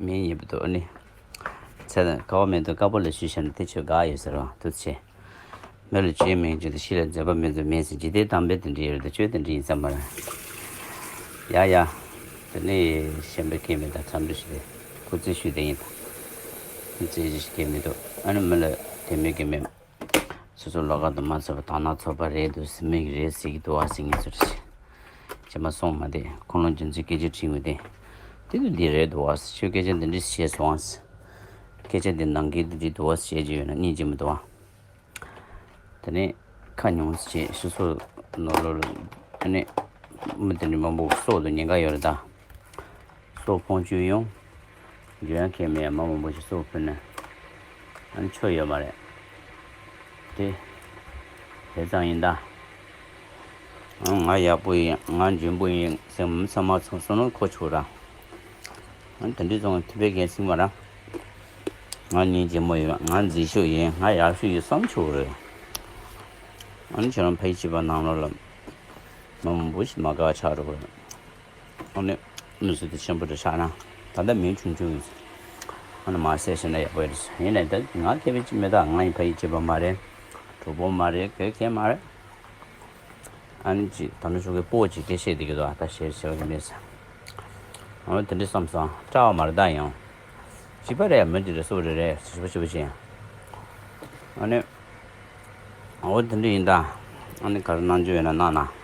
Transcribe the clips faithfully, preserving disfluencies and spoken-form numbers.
མིན་ཡིན་པ་འདུག་ཨ་ནི། ཚེ་དང་ཁ་བ་མེད་དུ་དཀར་པོ་ལ་ཞུས་བཞག་ན་དེ་ཆོས་དགའ་ཡོད་ཟེར་བ་འདུག་ཆེ། མི་ལ་བཅོས་མིན་བཅོས་ཏེ་ཤི་ལ་འཛད་པ་མེད་ཚུལ་མེད་ཟེར་འཇིག་རྟེན་དམ་པའི་དེ་འདྲ་ཡོད་རེད་དེ་ཆོས་དེ་འདྲ་ཡིན་བསམ་པ་རེད། ཡ་ཡ། དེ་ནས་གཞན་པའི་སྐད་མེད་དང་འཚམས་འདྲི་ཞུས་ཏེ་སྐུ་རྩེད་ཞུས་ཏེ་ཡིན་དང་། སྐུ་རྩེད་ཞུས་སྐད་མི་འདུག་ཨ་ནི་མི་ལ་དེ་མོད་ཀྱི་མེད། སོ་སོ་ལོགས་ཀ་དུ་མ་ཚོར་བ་དག་སྣང་ཚོར་བ་རེད་འདུག་ཟེར་མི་གི་རེད་ཟེར་གྱི་འདུག་ཨ་ཟེར་ངེས་ཚོར་ཞེ་མ་སོང་མ་དེ་ཁོང་ལོ་རྒྱུ་མཚན་སྐད་ཆ་དྲིས་ངོས་དེ། དེ་དུ་འདི་རེད་འདུག་ཨ་ཟེར་ཁྱོད་སྐད་ཆ་འདི་འདྲ་བཤད་སོང་ཨ་ཟེར། སྐད་ཆ་འདི་ནང་གི་འདི་འདྲ་འདུག་ཨ་ཟེར་བཤད་རྒྱུ་ཡོད་ན་སྙིང་རྗེ་མི་འདུག་ཨ། དེ་ནས་ཁ་ཉུང་ཟེར་ཞུ་སོ་ནོར་ལོ་ལ་དེ་ནས་མི་དེ་འདྲ་མང་པོ་སྲོག་ཏུ་ཉེན་ཁ་ཡོད་རེད་ད། སྲོག་ཕོངས་བཅུག་ཡོང་། འཇོན་ཡང་ཁས་མེད་ཡང་མ་མང་པོ་ཞིག་སྲོག་ཕུལ་ནས། ཨ་ནི་ཆོ་ཡོད་མ་རེད། དེ། དེ་ཙང་ཡིན་ད། ང་ཡག་པོ་ཡིན་ང་འཇོན་པོ་ཡིན་ཟེར་མི་ཚང་མ་ཚོ་སོ་ནོར་ཁོ་ཆོ་ར། ཨ་ནི་དེ་འདྲའི་ཚོང་ཐུབ་པའི་འགན་སྲིང་མ་ར། ང་སྙིང་རྗེ་མོ་ཡིན་ང་མཛེས་ཤོས་ཡིན་ང་ཡག་ཤོས་ཡིན་བསམ་ཆོག་རེད། ཨ་ནི་ཁྱེད་རང་ཕ་ཡི་བྱིས་པ་ནང་ལོགས་ལ། མ་མང་པོ་ཞིག་མ་དགའ་ཆགས་འགྲོ་གི་རེད། ཨ་ནི། མི་སུ་དེ་ཆེན་པོ་དེ་ཆགས་ན། ད་ལྟ་མི་ཆུང་ཆུང་ཡིན། ཨ་ནི་མ་བསད་ཤེས་ན་ཡག་པོ་ཡིན། ཡིན་ནའི་ད་ང་མཁས་པའི་ཅི་མེད་ད་ང་ཡི་ཕ་ཡི་བྱིས་པ་མ་རེད། གྲོགས་པོ་མ་རེད་གལ་གལ་མ་རེད། ཨ་ནི་ཅི་ད་ནི་ཤོག་གི་སྤོ་ཅི་སྐད་བཤད་དེ་གི་དོ་ད་ཤེར་ཤེར་གི་མེད་ས། ཨ་ནི་དེ་འདྲ་བསམ་སོང་སྐྲག་པ་མ་རེད་ད་ཡང་། བྱིས་པ་རེད་མི་འདི་རེད་སུ་རེད་རེད་བྱིས་པ་བྱིས་པ་ཅི་ཡང་། ཨ་ནི། འོ་དེ་འདྲ་ཡིན་ད། ཨ་ནི་ག་རེ་གནང་རྒྱུ་ཡོད་ན་གནང་ན།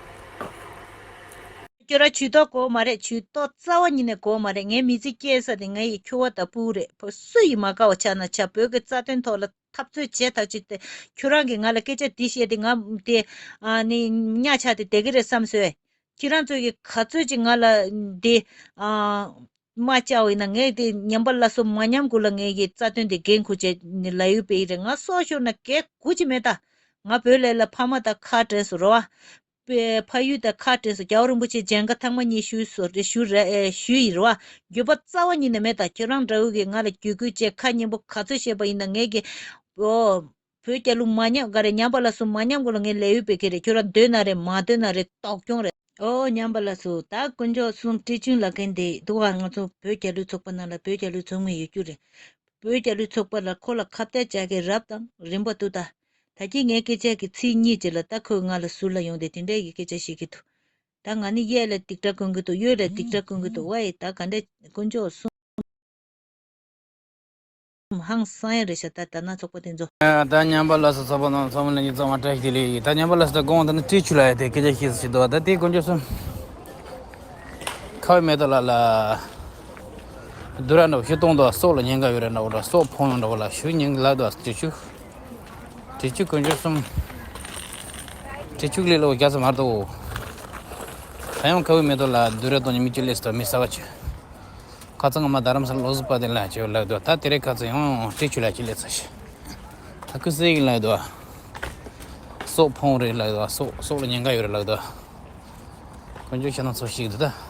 ཁྱོད་རང་ཇུས་གཏོགས་དགོས་མ་རེད། ཇུས་གཏོགས་རྩ་བ་ཉིད་ནས་དགོས་མ་རེད། ངའི་མི་ཚེ་སྐྱེལ་ས་དེ་ངའི་ཁྱོ་བ་དང་སྤུ་གུ་རེད། བོད་སུ་ཡིས་མ་དགའ་བ་ཆགས་ན་ཆ་བོད་ཀྱི་རྩ་དོན་ཐོག་ལ་འཐབ་རྩོད་བྱེད་ཐག་ཆོད་དེ། ཁྱོད་རང་གིས་ང་ལ་སྐད་ཆ་འདི་བཤད་དེ་ང་དེ་ཨ་ནི་གཉའ་ཆག་དེ་བསྡད་ཀྱི་རེད་བསམ་སོང་། ཁྱེད་རང་ཚོས་ཀྱི་ག་ཚོད་ཅིག་ང་ལ་འདི་ཨ་དམའ་བཅའ་བ་ཡིན་ན་ངས་དེ་ཉམས་པ་སླར་གསོ་མ་ཉམས་གོང་ལ་ངས་ཀྱི་རྩ་དོན་དེ་འགན་འཁུར་བྱས་ནས་ལབ་ཡོད་པ་ཡིན་རེད། ང་སྲོག་ཤོར་ན་གལ་དགུ་ཅིག་མེད་ད། ང་བོད་ལས་ལ་ཕ་མ་དང་ཁ་བྲལ་སོང་རེད་བ། པའི་ཕ་ཡུལ་དང་ཁ་བྲལ་སོང་། རྒྱལ་བ་རིན་པོ་ཆེ་མཇལ་ཁ་ཐེངས་མ་གཉིས་ཞུས་སོ་རེ་ཞུ་རེ་ཨེ་ཞུས་ཡིན་རེད་བ། འགྱོད་པ་རྩ་བ་ཉིད་ནས་མེད་ད། ཁྱོད་རང་འདྲ་བོ་གིས་ང་ལ་བརྒྱུད་སྐུལ་བྱས་ཁ་སྙན་པོ་ག་ཚོད་བཤད་པ་ཡིན་ན་ངས་ཀྱི་ཨོ། བོད་རྒྱལ་གླུ་མ་ཉམས་ག་རེ་ཉམས་པ་ལ་སོ་མ་ཉམས་གོང་ལ་ངས་ལས་ཡོད་པའི་ཁེ་རེད། ཁྱོད་རང་འདོད་ན་རེད་མ་འདོད་ན་རེད་དོགས་སྐྱོང་རེད། ཨོ་ཉམས་པ་ལ་སོ་ད་དཀོན་མཆོག་གསུམ་ཁྲི་ཆུང་ལ་མཁན་དེ་འདུག་ག་ང་ཚོ་བོད་རྒྱལ་གླུ་ཚོགས་པ་ནང་ལ་བོད་རྒྱལ་གླུ་ཚོགས་མི་ཡོད་རྒྱུ་རེད། བོད་རྒྱལ་གླུ་ཚོགས་པ་ལ་ཁོ་ལ་ཁ་གཏད་བཅག་མཁན་རབ་དང་རིམ་པ་འདུག་ད། ད་གིན་ངས་སྐད་ཆ་གི་ཚིག་གཉིས་ཅིག་ལ་ད་ཁོས་ང་ལ་ཟུར་ལ་ཡོང་སྟེ་དེ་འདྲའི་གི་སྐད་ཆ་བཤད་ཀྱི་འདུག་ད་ང་ནི་གཡས་ལ་སྡིག་སྒྲ་ཀུན་གྱི་འདུག་གཡོན་ལ་སྡིག་སྒྲ་ཀུན་གྱི་འདུག་ཝའི་ད་ག་འདྲ་དཀོན་མཆོག་གསུམ་ཧང་སང་ཡ་རེད་ཤག་ད་ད་ན་ཚོགས་པ་དེ་ཚོ། ད་ཉམས་པ་ལ་སོ་ཚོགས་པ་ནང་ཚང་མ་ལ་ཉིན་ཚང་མ་བཀྲ་ཤིས་བདེ་ལེགས། ད་ཉམས་པ་ལ་སོ་ད་དགོང་དེ་ནི་ཁྲི་ཆུང་ལ་ཡ་དེ་སྐད་ཆ་བཤད་སུ་ཞིག་འདུག་ད་དེ་དཀོན་མཆོག་གསུམ། ཁ་བའི་མེ་ཏོག་ལ་ལ། སྡུག་ར་འདྲ་བོ་ཞིག་གཏོང་དུ་སྲོག་ལ་ཉེན་ཁ་ཡོད་རེད་འདྲ་བོ་འདྲ་སྲོག་ཕོངས་ཡོང་འདྲ་བོ་ལ་ཞུ་ཉིན་ལ་དུ་དྲི་ཆུ། དྲི་ཆུ་དཀོན་མཆོག་གསུམ། དྲི་ཆུ་ལས་ལོ་རྒྱ་ཚ་མར་དོ། ད་ཡང་ཁ་བའི་མེ་ཏོག་ལ་སྡུག་ར་གཏོང་ཉིན་མི་ཅི་ལས་སུ་མི་ས་བ་ཆུ། ཁ་ཚང་ང་མ་རྡ་རམ་ས་ལ་ལོ་གཟུ་པ་དེ་ལ་ཆེ་བ་ལ་དུ་ད་དེ་རེ་ཁ་ཚང་ཡང་དྲི་ཆུ་ལ་ཅི་ལས་ཚ་ཤི། ད་ཁུ་སེ་གི་ལ་དུ། སྲོག་ཕོངས་རེད་ལ་དུ་སྲོག་སྲོག་ལ་ཉེན་ཁ་ཡོད་རེད་ལ་དུ། དཀོན་མཆོག་ཁྱེད་རང་ཚོ་ཞིག་འདུག་ད།